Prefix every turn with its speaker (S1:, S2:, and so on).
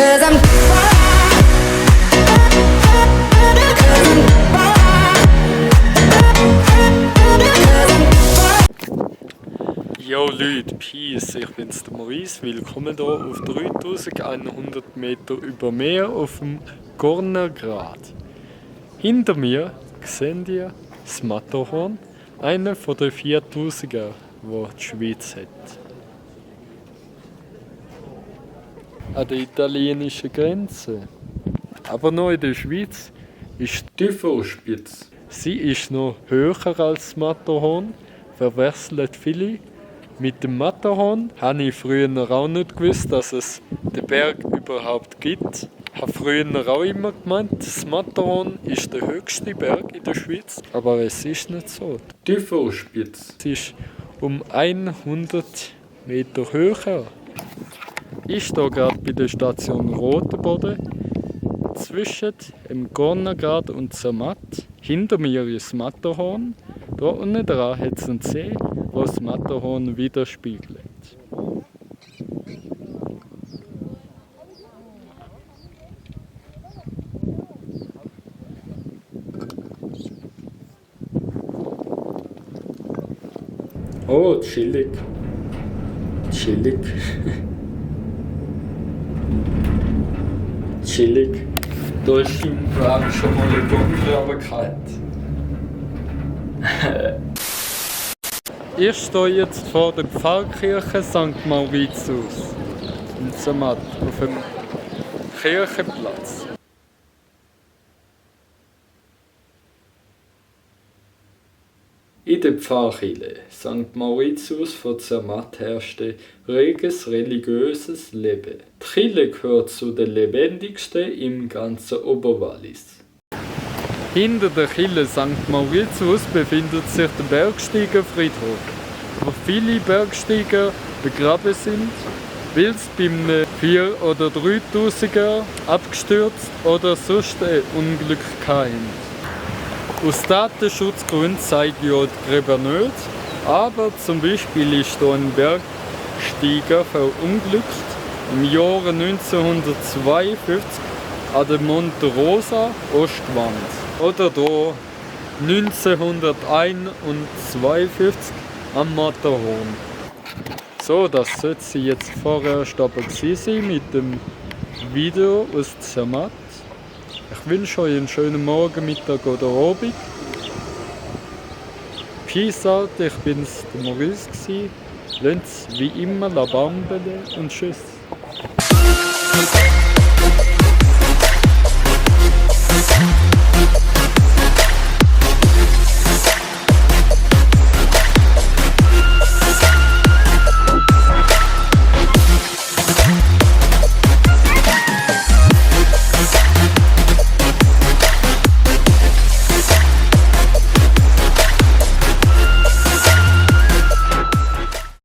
S1: 'cause I'm
S2: Yo Leute, Peace, ich bin's der Maurice, willkommen hier auf 3100 Meter über Meer auf dem Gornergrat. Hinter mir seht ihr das Matterhorn, einer von den 4000er, die die Schweiz hat. An der italienischen Grenze, aber noch in der Schweiz, ist die Tüffelspitze. Sie ist noch höher als das Matterhorn, verwechselt viele. Mit dem Matterhorn habe ich früher auch nicht gewusst, dass es den Berg überhaupt gibt. Ich habe früher auch immer gemeint, das Matterhorn ist der höchste Berg in der Schweiz, aber es ist nicht so. Die Tüffelspitze ist um 100 Meter höher. Ich stehe gerade bei der Station Rotenboden zwischen dem Gornergrat und Zermatt. Hinter mir ist das Matterhorn. Da unten dran hat es einen See, wo das Matterhorn widerspiegelt. Oh, chillig. Chillig. Chillig. Da ist im Wagen schon mal eine Gondel, aber kalt. Ich stehe jetzt vor der Pfarrkirche St. Mauritius in Zermatt auf dem Kirchenplatz. In der Pfarrkirche St. Mauritius von Zermatt herrschte reges religiöses Leben. Die Kirche gehört zu den lebendigsten im ganzen Oberwallis. Hinter der Kirche St. Mauritius befindet sich der Bergsteigerfriedhof, wo viele Bergsteiger begraben sind, weil sie beim 4.000 oder 3.000er abgestürzt oder sonst ein Unglück hatten. Aus Datenschutzgründen zeige ich euch die Gräber nicht, aber zum Beispiel ist hier ein Bergsteiger verunglückt im Jahre 1952 an der Monte Rosa, Ostwand. Oder hier 1951 am Matterhorn. So, das sollte sie jetzt vorerst aber gewesen sein mit dem Video aus Zermatt. Ich wünsche euch einen schönen Morgen, Mittag oder Abend. Peace out, ich bin's, der Maurice gsi. Lasst wie immer la Bambele und tschüss.